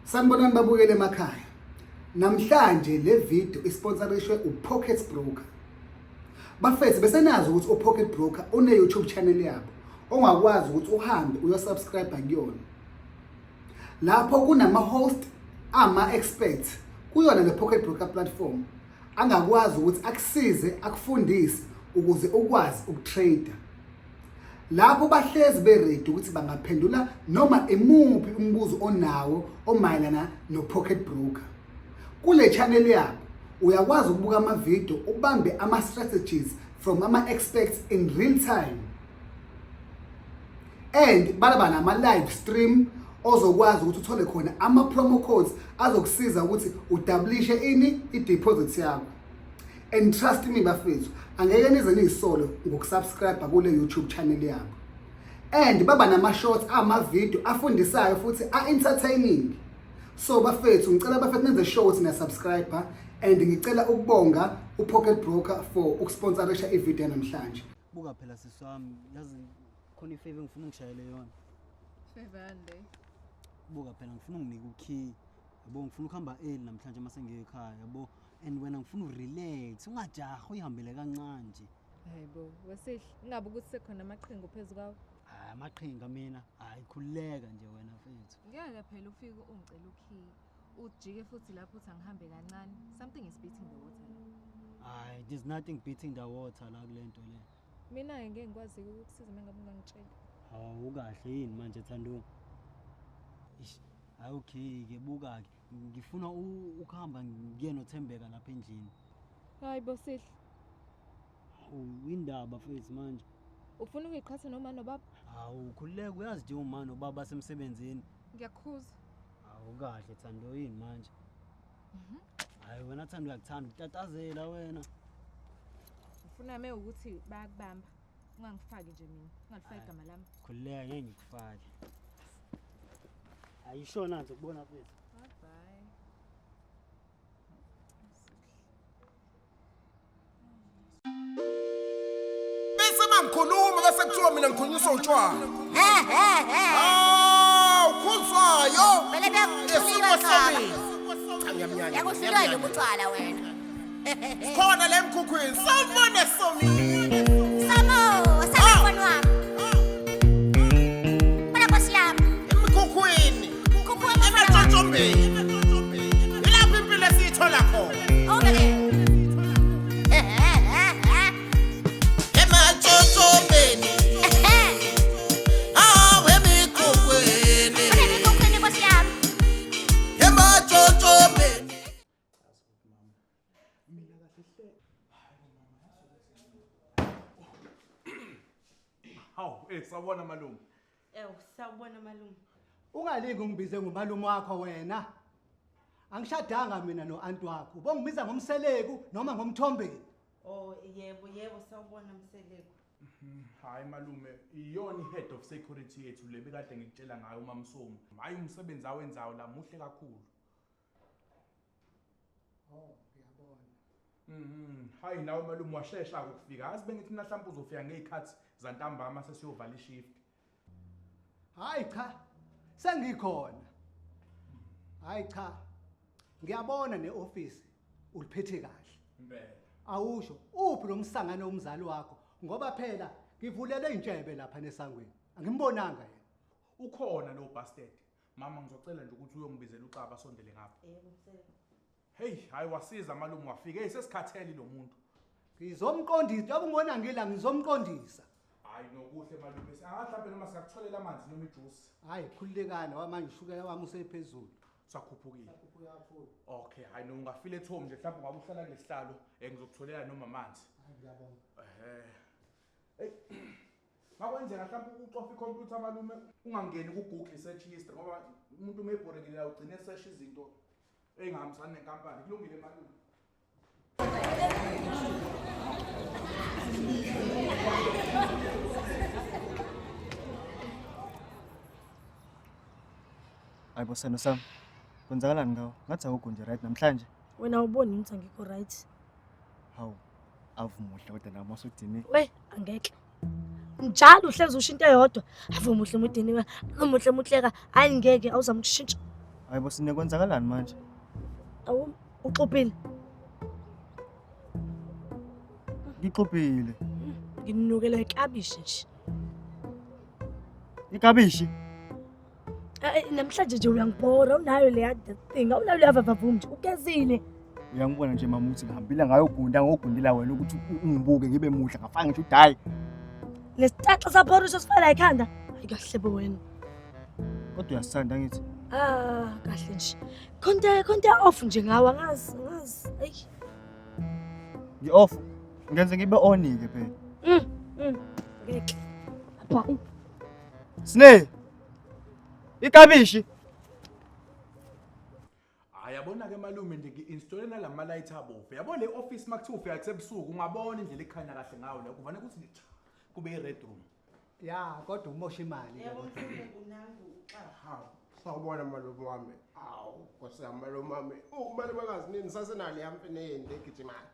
Sanibonani babukele emakhaya. Namhlanje le video isponsorishwe uPocket Broker. Bafethu besenazi ukuthi uPocket Broker une YouTube channel yabo ongakwazi ukuthi uhambe uyosubscribe kuyona. Lapho kunama host ama experts kuyona le Pocket Broker platform angakwazi ukuthi akusize akufundise ukuze ukwazi ukutrader. Lapho bahlezi beready ukuthi bangaphendula noma imuphi umbuzo onawo omayelana no-Pocket Broker. Kule channel yabo uyakwazi ukubuka ama-video ubambe ama-strategies from ama-experts in real time and balaba nama-live stream ozokwazi ukuthi uthole khona ama-promo codes azokusiza ukuthi udabulishe ini i-deposit yakho. And trust me bafethu, angeke nize niyisole ngokusubscribe kule YouTube channel yabo. And baba nama shorts ama video afundisayo futhi a entertaining. So bafethu ngicela bafethu nenze sure ukuthi niya subscribe and ngicela ukubonga uPocket Broker for ukusponsorisha ivideo namhlanje. Buka phela sisi wami, yazi khona ifavor engifuna ungishayele yona. Favor yani le? Buka phela ngifuna unginike ukey. Yabo ngifuna ukuhamba early namhlanje uma sengiye ekhaya yabo. And wena ngifuna urelax, ungajahi uyihambele kancane nje. Hayibo, wesihle, ingabe ukuthi sekhona amaqhinga phezu kwawo? Hayi amaqhinga mina, hayi khululeka nje wena mfethu. Ngeke phela ufike ungicela ukhiye. Ujike futhi lapho uthi angihambe kancane. Something is beating the water la. Hayi, there's nothing beating the water la kule nto le. Mina-ke ngeke ngikwazi ukukusiza uma ngabe ungangitsheli. Hawu ukahle yini manje Thando? Ish, hayi okay-ke buka-ke. Ngifuna ukuhamba ngiye noThembeka lapha endlini. Hayi bo Sihle. Hawu indaba mfethu manje. Ufuna ukuyiqhatha noma nobaba? Hawu khululeka uyazi nje uma nobaba basemsebenzini. Ngiyakukhuza. Hawu kahle Thando yini manje? Hayi wena Thando uyakuthanda ukutatazela wena. Ufuna me ukuthi bayakubamba. Ungangifaki nje mina. Ungalifaki igama lami. Khululeka ngeke ngikufake. Ayisho nansi ukubona mfethu. Bye bye. Bese mangikhuluma bese kuthiwa mina ngikhulunyiswa utshwala. Hawu khuzwayo. Vele Esiko kuyakuhlula sami. Cha ngiyamnyanya. Yakuhlula nje ukutshwala wena. Khona le mkhukhwini. Sawubona Somi. Samo, samo mfana wami. Bana nkosi yami. Emkhukhwini. Khuphuka mfana wami. Ematshotshombeni. Ilapho impilo esiyithola khona. Okay. Ematshotshombeni. Hawu emikhukhwini. Bana mikhukhwini nkosi yami. Ematshotshombeni. Hawu, eh sawubona malume. Ewu, sawubona malume. Ungalingi ungibize ngomalume wakho wena. Angishadanga mina no-anti wakho. Ubongibiza ngomseleku noma ngomthombeni. Oh, yebo, yebo, sawubona Mseleku. Hayi malume, iyona i-head of security yethu le bekade ngikutshela ngayo uMamsomi. Hayi umsebenzi awenzayo la muhle kakhulu. Oh, ngiyabona. Hayi nawe malume washesha ukufika. Yazi bengithi mina mhlawumbe uzofika ngezikhathi zantambama sesiyovala ishift. Hayi cha. Sengikhona. Hayi cha. Ngiyabona neoffice uliphethe kahle. Impela. Awusho uphi lo msangano womzali wakho ngoba phela ngivulele intshebe lapha nesangweni. Angimbonanga yena. Ukhona lo bastard. Mama ngizocela nje ukuthi uyongibizela uXaba asondele ngapha. Yebo, Mseleku. Hey, hayi wasiza malume wafika. Hey sesikhathele lo muntu. Ngizomqondisa, njengoba ungibona ngila ngizomqondisa. Hayi nokuhle malume. Mhlawumbe noma singakutholela amanzi noma ijuice. Hayi khululekani ngoba manje ushukela wami usephezulu. Sakhuphukile. Ukhuphuka kakhulu. Okay, hayi no ungafeel at home nje mhlawumbe ungabe uhlala kulesihlalo ngizokutholela noma amanzi. Hayi ngiyabonga. Hey. Makwenzeka mhlawumbe ucofa ikhompyutha malume ungangeni ku Google search history ngoba umuntu uma ebhorekile la ugcine search izinto ey'ngahambisani nenkampani. Kulungile malume. Hayibo sendo sami. Kwenzakalani ngawo? Ngathi awukho nje right namhlanje. Wena awuboni ukuthi angikho right. Hawu. Avumuhle kodwa nami usudiniwe. We angeke. Njalo uhlezi usho into eyodwa. Ave umuhle mudiniwe, umuhle muhleka. Hayi ngeke awuzama ukushintsha. Hayibo Sine, kwenzakalani manje? Awu, uxubhile. Ngixubhile. Nginukela iklabishi nje. Ikabishi? Namhlanje nje uyangibhora, unayo leya thing, awunayo leya vavavum nje. Ugezile. Uyangibona nje mama ukuthi ngihambile ngayogunda ngogundela wena ukuthi ungibuke ngibe muhle ngafaka ngisho udayi. Lesitaxa saphorisho sifana ekhanda. Hayi kahle bo wena. Kodwa uyasithanda ngithi. Ah, kahle nje. Khonto off nje ngawe angazi, angazi. Ayi. Ngi-off. Ngenze ngibe on-ke phela. Ngeke. Apha. Sine. Ikabishi. Hayi yabona-ke malume nje ngi-installe nalama-light abovu. Yabo le office makuthiwa ufika kusebusuku ungabona indlela ekhanya kahle ngayo la kuvane kuthi nje cha kube i-red room. Ya, kodwa umosha imali ke. Yebo Mseleku nangu uXaba. Hawu, sawubona malume wami. Awu, Nkosi yami malume wami. Umalumekazi nini sasenalo yamfene yeni legijimayo.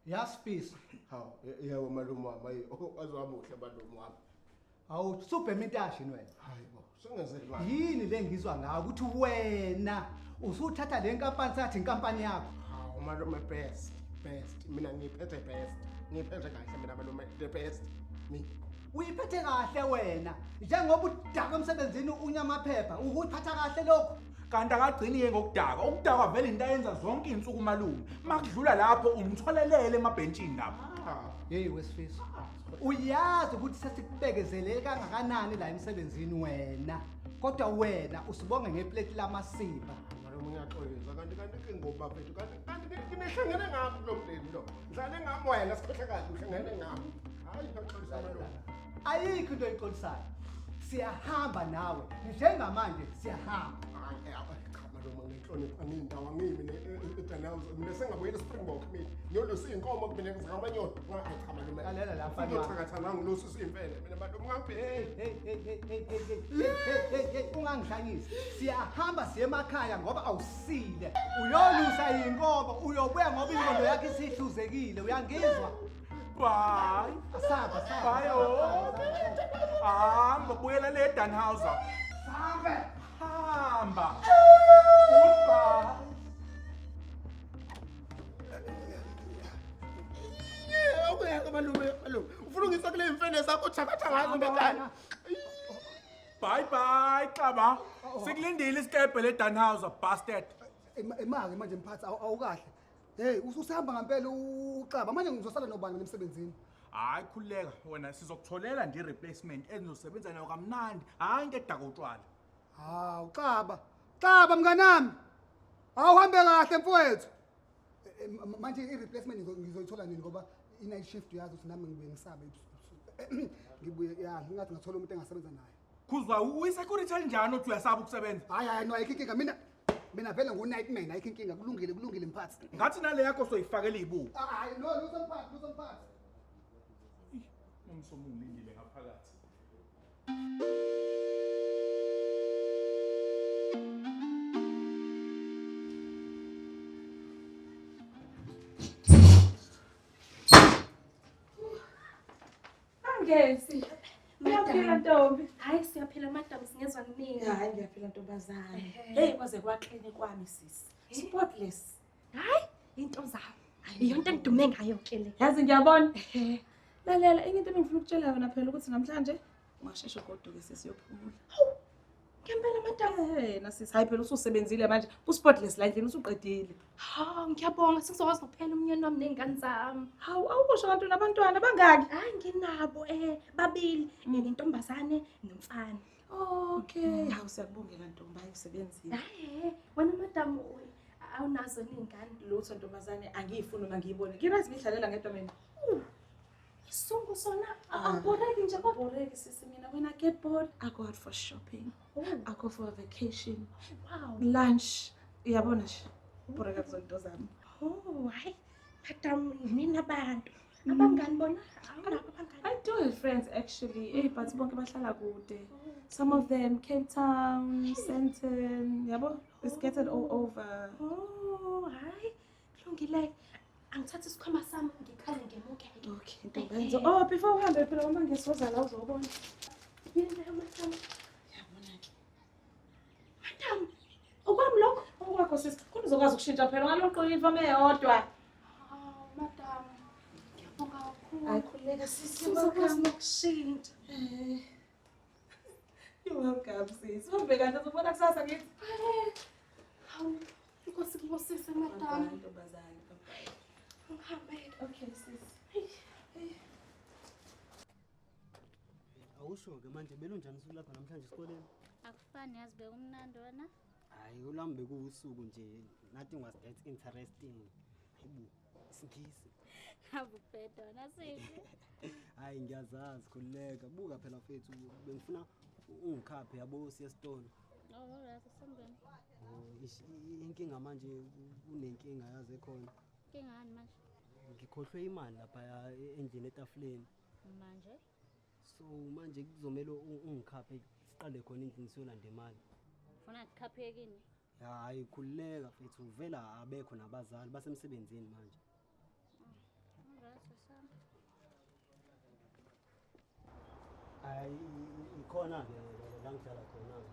Yasifisa. Hawu, yebo malume wami. Ayi, waze wamuhle malume wami. Awu, usubhema intashi wena. Hayi bo, sengenzeni manje? Yini le ngizwa ngayo ukuthi wena usuthatha le nkampani sathi inkampani yakho. Hawu malume best, best. Mina ngiphethe best. Ngiphethe kahle mina malume, the best. Mi. Uyiphethe kahle wena. Njengoba udaka emsebenzini unyamaphepha, ukuyiphatha kahle lokho. Kanti akagcini-ke ngokudakwa. Ukudakwa vele into ayenza zonke iy'nsuku malume. Makudlula lapho umthwalelele emabhentshini lapho. Hey wesifiso. Uyazi ukuthi sesikubekezelele kangakanani la emsebenzini wena. Kodwa wena usibonge ngeplate lamasimba. Malume ngiyaxolisa kanti kanti ke ngoba mfethu kanti kanti kinihlangene ngami kulo mndeni lo. Ngihlale ngami wena sikhohlakali uhlangene ngami. Hayi ngiyaxolisa malume. Ayikho into oyixolisayo. Siyahamba nawe. Njengamanje siyahamba. Hayi cha malume ngenhlonipho angindawo angimi eDanhouse. Mina sengabuyela eSpringbok mina. Ngiyolusa iy'nkomo mina ngizingabanyoni. Hayi cha malume. Lalela la mfana wami. Uyothakatha ngilusa isiy'mfene mina malume ngangibheki. Hey hey hey hey hey hey hey hey hey hey ungangihlanyisi. Siyahamba siye emakhaya ngoba awusile. Uyolusa iy'nkomo uyobuya ngoba ingqondo yakho isihluzekile. Uyangizwa? Bye. Asamba asamba. Bye oh. Hamba buyela le Danhauser. Sambe. Hamba. Goodbye. Awuyeke malume malume. Ufuna ungisa kule mfene zakho uthakatha ngazo ndodana. Bye bye Xaba. Sikulindile isikebhe le Danhauser bastard. Emake manje mphathi awukahle. Hey, usahamba ngempela uXaba. Manje ngizosala nobani mina emsebenzini? Hayi khululeka wena sizokutholela nje i-replacement enizosebenza nayo kamnandi. Hayi into edaka utshwala. Hawu Xaba. Xaba mnganami. Awuhambe kahle mfowethu. Manje i-replacement ngizoyithola nini ngoba i-night shift uyazi ukuthi nami ngibuye ngisabe ebusuku. Ngibuye ya ngingathi ngathola umuntu engasebenza naye. Khuzwa uyi-security enjani othi uyasaba ukusebenza? Hayi hayi no ayikho inkinga mina. Mina vele ngu-nightman ayikho inkinga kulungile kulungile mphathi. Ngathi nale yakho soyifakela iy'buko. Hayi no lutho mphathi lutho mphathi. Umsomo ungilindile ngaphakathi. Angesi. Uyaphila ntombi. Hayi siyaphila madam singezwa kuningi. Hayi ngiyaphila ntombazane. Hey kwaze kwaklini kwami sisi. Spotless. Hayi into zami. Iyonto engidume ngayo ke le. Yazi ngiyabona. Lalela enye into engifuna ukutshela yona phela ukuthi namhlanje ungasheshe ugoduke sisi uyophumula. Hawu. Ngempela madam. Eh na sisi hayi phela ususebenzile manje. Ku spotless la endlini usuqedile. Ha ngiyabonga sengizokwazi ukuphela umnyeni wami ney'ngane zami. Hawu awukusho kanti unabantwana bangaki? Hayi nginabo babili nentombazane nomfana. Okay, hawu siyakubongela ntombi hayi usebenzile. Hayi wena madam awunazo ney'ngane. Lutho ntombazane angiyifuni uma ngiyibone. Ngirazi ngidlalela ngedwa mina. Isungu sona awubhoreki nje kodwa. Boreki sisi mina when I get bored I go out for shopping. I go for a vacation. Wow. Lunch. Uyabona nje. Boreka kuzonto zami. Oh, hayi madam ninabantu. Abangani bona awunabo abangani. I do have friends actually. Hey, but bonke bahlala kude. Some of them Cape Town, Sandton, yabo. They scattered all over. Oh, hayi. Kulungile. Angithatha isikhwama sami ngikhale ngemukeke. Okay, ntombenzo. Oh, before uhambe phela uma ngesoza la uzobona. Yini leyo madam? Yabona ke. Madam, Okwami lokho? Okwakho sisi. Khona uzokwazi ukushintsha phela ngalokho uniform eyodwa. Hawu madam. Ngiyabonga kakhulu. Hayi khululeka sisi. Uzokwazi nokushintsha. Eh. You're welcome sisi. Uhambe kahle uzobona kusasa ngithi. Hawu, inkosi kubusise madam. Bye ntombazane. Bye. Ngihambe. Okay sisi. Awusho-ke manje belunjani usuku lakho namhlanje esikoleni? Akufani yazi bekumnandi wena. Hhayi olwami bekuwusuku nje nothing was that interesting. Hayibo, isiNgisi. Abubheda wena sisi. Hhayi ngiyazazi khululeka. Buka phela mfethu bengifuna ungikhaphe yabo siye esitolo. Oh, alright, asambeni. Oh, ish, inkinga manje kunenkinga yazi ekhona. Inkinga yani manje? Ngikhohlwe imali lapha endlini etafuleni. Manje? So manje kuzomele ungikhaphe siqale khona endlini siyolanda imali. Ufuna ngikhaphe kini? Hhayi khululeka mfethu vela abekho nabazali basemsebenzini manje. Alright, asambe. Hayi ikhona-ke la ngihlala khona-ke.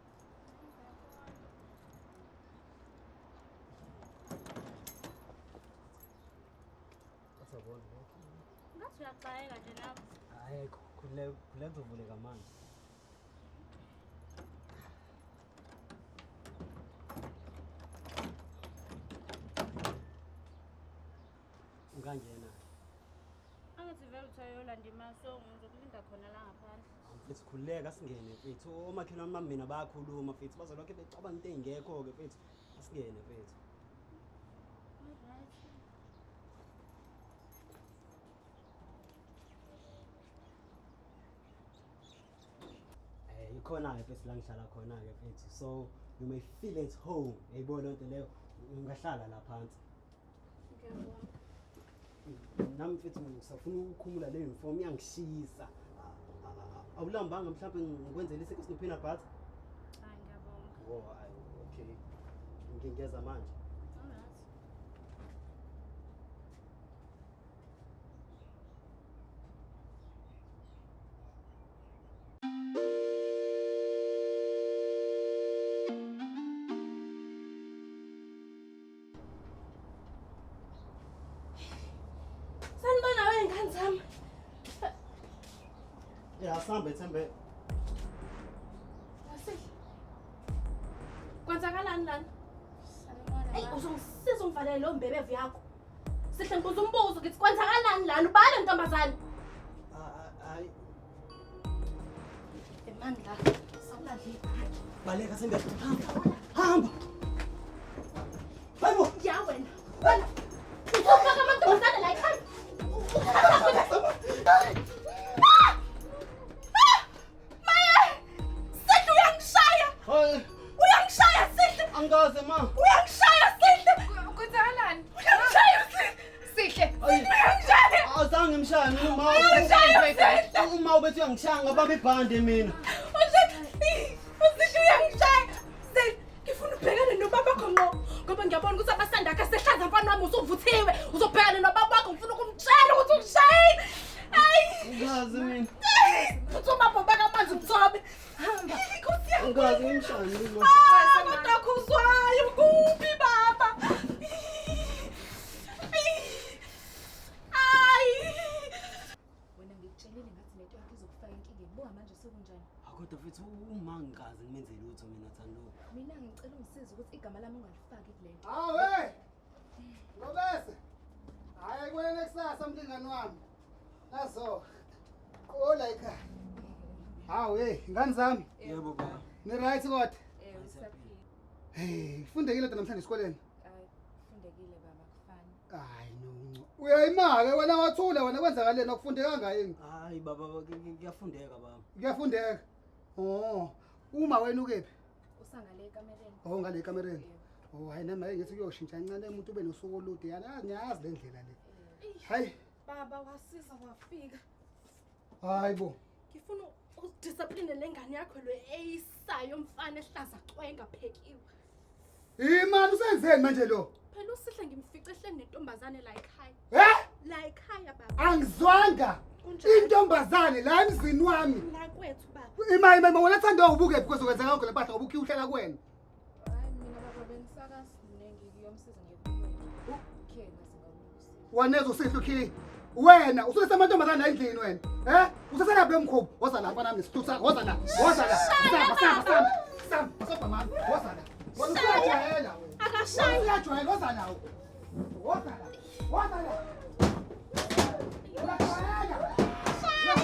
Asabona lokho. Ngathi uyaxakeka nje nawe. Hhayi khululeka khululeka kuzovuleka manje. Ungangena. Angithi vele uthi uyolanda imali so ngizokulinda khona la ngaphandle. Mfethu khululeka singene mfethu. Omakhelwane bami mina bayakhuluma mfethu bazolokhu becabanga into ey'ngekho-ke mfethu. Asingene mfethu. Alright. Ikhona-ke mfethu la ngihlala khona-ke mfethu. So you may feel at home. Yayibona loo nto leyo ungahlala la phansi. Ngiyabonga. Nami mfethu ngisafuna ukukhumula le uniform iyangishisa. Awulambanga mhlawumbe ngikwenzele isinkwa esino-peanut butter? Hayi ngiyabonga. Oh, hayi, okay. Ngiyeza manje. Alright. Sanibona wey'ngane zami. Ya asambe Thembe. Wasihle. Kwenzakalani lana? Sanibona. Eyi uzongisiza ungivalele leyo mbebevu yakho. Sihle ngibuza umbuzo ngithi kwenzakalani lana? Ubani le ntombazane? Hayi Emandla, sawuladla ibhaki. baleka Thembe. Hamba. Hamba. Hayibo. Ya wena. Wena. Uzofaka amantombazane la ekhaya. Maye! Sihle uyangishaya! Hayi Uyangishaya Sihle! angikaze ma. Uyangishaya Sihle! Kwenzakalani? Uyangishaya Sihle! Sihle. Uyangishaya! Azange ngimshaye mina uma. Uyangishaya Sihle! Uma ubethi uyangishaya ngabamba ibhande mina. Usihle uyangishaya! Sihle, ngifuna ubhekane nobaba wakho ngqo ngoba ngiyabona ukuthi amasanda akhe asehlaza mfana wami usuvuthiwe. Uzobhekana nobaba wakho ngifuna ukumtshela ukuthi ungishayile. Hayi! Angazi mina. Phuthuma bobeka amanzi mthobe. Hamba. Nkosi yami. Angazi ngimshaye mina. Ah, kodwa khuzwayo kuphi baba? Ayi. Wena ngikutshelile ngathi lento yakho izokufaka enkingeni. Buka manje sekunjani. Kodwa mfethu uma ngikaze ngimenze lutho mina Thando. Mina ngicela ungisize ukuthi igama lami ungalifaki kule nto. Hawu hey! Ngobese. Hayi kwena kusasa mlingani wami. Nazo. Qola ekhaya. Hawu hey, ngani zami? Yebo baba. Ni right kodwa? Usaphila. Hey, kufundekile namhlanje esikoleni. Hayi, kufundekile baba kufani. Hayi no. Uyayimaka wena wathula wena kwenzakaleni akufundekanga yini? Hayi baba kuyafundeka baba. Kuyafundeka. Oh, uma wena ukephi? Usangale ekamereni. Oh, ngale ekamereni. Oh, hayi nami ngithi kuyoshintsha kancane umuntu ube nosuku olude yana ngiyazi le ndlela le. Hayi, Baba wasiza wafika. hayi bo. Ngifuna udiscipline lengane yakho lo eyisayo mfana ehlaza cwenga phekiwe. Imali usenzeni manje lo? Phela usihle ngimfice ehleli nentombazane la ekhaya. Eh? La ekhaya baba. Angizwanga. Kunjani? Intombazane la emzini wami. La kwethu baba. Ima ima ima wena Thando ubuke because wenza konke le mpahla ngoba ukhiye uhlala kuwena. Hayi mina baba Ngiyomsiza ngiyomkhiye ngasingamusa. Waneza usihle ukhiye. Wena usuletha amantombazane la endlini wena. Eh? Useselaphi lo mkhubu? Woza la mfana wami nesithu sakho. Woza la. Woza la. Samba samba samba. Samba samba mama. Woza la. Woza uyajwayela wena. Akashayi. Uyajwayela woza la. Woza la. Woza la. Uyajwayela. Shaya.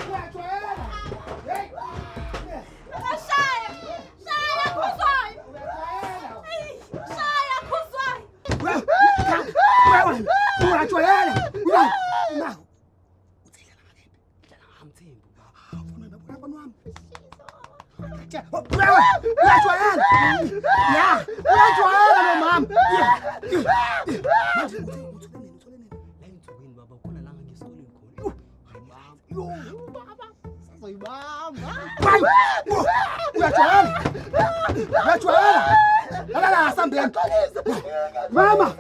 Uyajwayela. Hey. Akashaya. Shaya Khuzwayo. Shaya Khuzwayo. Uyajwayela. Uya. Uyajwayela. Ya, uyajwayela lo mama. Manje La ensukwini baba khona la ngesikoleni khona. Yo, baba. Sazoyibamba. Uyajwayela. Uyajwayela. La la la sambeni. Mama.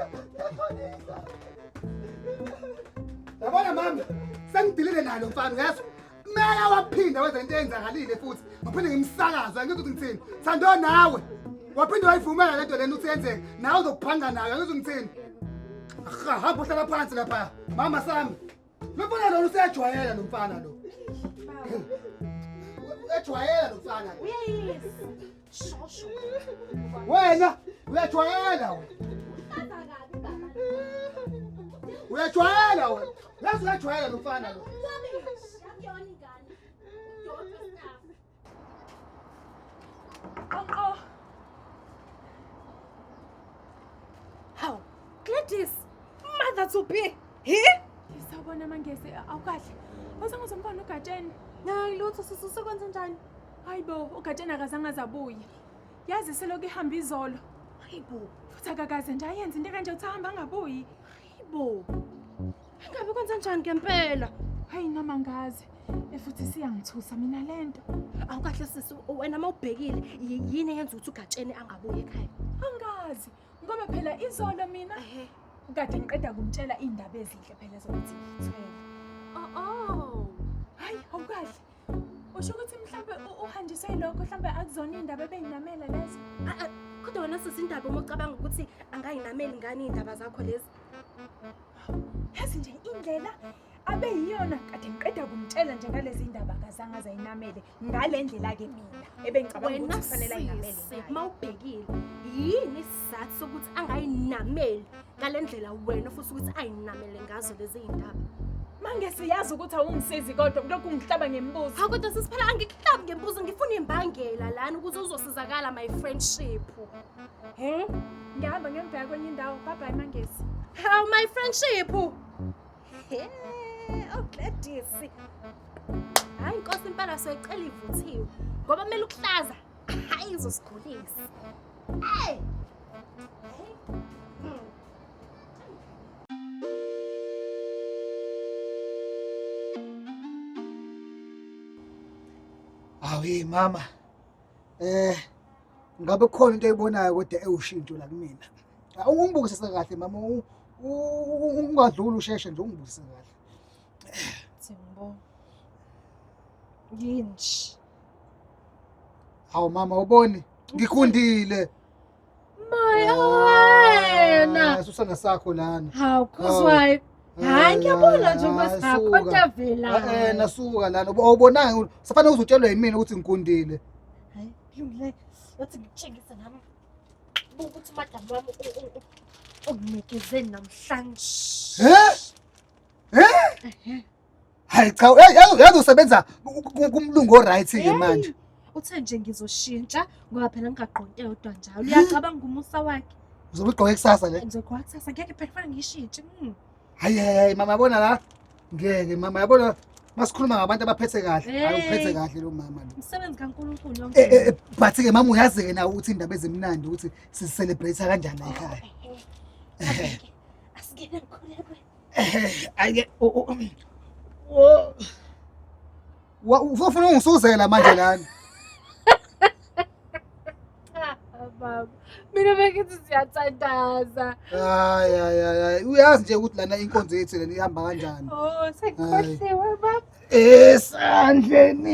Yabona mama, sengidilile nalo mfana uyezwa? Meya waphinda wenza into eyenzakalile futhi. Ngaphinde ngimsakaza ngizwe ukuthi ngithini. Thando nawe. Waphinde wayivumela lento lena ukuthi yenzeke. Nawe uzokuphanga nayo ngizwe ngithini. Aha, hamba uhlala phansi lapha. Mama sami. Lo mfana lo useyajwayela lo mfana lo. Uyajwayela lo mfana lo. Uyayisa. Shosho. Wena uyajwayela wena. Uyajwayela wena. Yazi uyajwayela lo mfana lo. Oh, oh. Hawu, Gladys, mother to be. He? Sawubona Mangesi, awukahle. Awuzange uzombona uGatsheni? Hayi lutho sisi usekwenze njani? Hayi bo, uGatsheni akazange azabuye. Yazi selokhu ihamba izolo. Hayi bo. Futhi akakaze nje ayenze into kanje uthi ahamba angabuyi. Hayi bo. Engabe kwenze njani ngempela? Hayi noma ngazi. Futhi siyangithusa mina lento. Awukahle sisi, wena mawubhekile yini eyenza ukuthi uGatsheni angabuyi ekhaya? Angazi. Ngoba phela izolo mina kade ngiqeda kumtshela indaba ezinhle phela zokuthi ngithwele. Oh oh. Hayi awukahle. Usho ukuthi mhlambe uhanjiswe yilokho mhlambe akuzona indaba ebeyinamela lezo. Kodwa wena sisi indaba uma ucabanga ukuthi angayinameli ngani indaba zakho lezi? Yazi nje indlela abe yiyona kade ngiqeda kumtshela nje ngalezi indaba akazange azayinamele ngale ndlela ke mina ebengicabanga Wena ukuthi kufanele ayinamele. sisi, mawubhekile yini isizathu sokuthi angayinameli ngale ndlela wena futhi ukuthi ayinamele ngazo lezi iy'ndaba? Mange siyazi ukuthi awungisizi kodwa kulokhu ungihlaba ngemibuzo. Hawu kodwa sisi phela angikuhlabi ngembuzo ngifuna imbangela lana ukuze uzosizakala my friendship. He? Ngihamba ngiyongibheka kwenye indawo. Bye bye Mangesi. How my friendship? He, oh Gladys. Hayi inkosi impela soyicela ivuthiwe ngoba kumele ukuhlaza. Hayi izosigulisa. Hey. Awu hey mama. Ngabe kukhona into oyibonayo kodwa ewushintsho la kumina. Ungibukisise kahle mama, ungadluli usheshe nje ungibukisise kahle. Thembo. Yini nje? Hawu mama uboni ngikundile. My wena. Susana sakho lana. Hawu Khuzwayo. Hayi ngiyabona nje ukuthi akho into evelayo. Nasuka lana awubonanga safanele uzotshelwa yimina ukuthi ngikundile. Hayi kulungile. Yathi ngikutshengise nami. Buka ukuthi umadam wami unginikeze namhlanje. He? He? Hayi cha, yazi usebenza kumlungu o-right ke manje. Uthe nje ngizoshintsha ngoba phela ngingagqoki eyodwa njalo. Uyacabanga umusa wakhe. Uzobe ugqoke kusasa le. Ngizogqoka kusasa ngeke phela kufanele ngiyishintshe. Hayi hayi mama yabona la. Ngeke mama yabona masikhuluma ngabantu abaphethe kahle. Hayi uphethe kahle lo mama lo. Umsebenzi kaNkulunkulu yonke. But ke mama uyazi ke nawe ukuthi indaba ezimnandi ukuthi si-celebrate kanjani la ekhaya. Asikene ngikhulekwe. Ayike ufuna ungisuzela manje lana. Baba, mina bengithi siyathandaza. Hayi hayi hayi uyazi nje ukuthi lana inkonzo yethu lena ihamba kanjani. Oh, sengikhohliwe baba. Esandleni.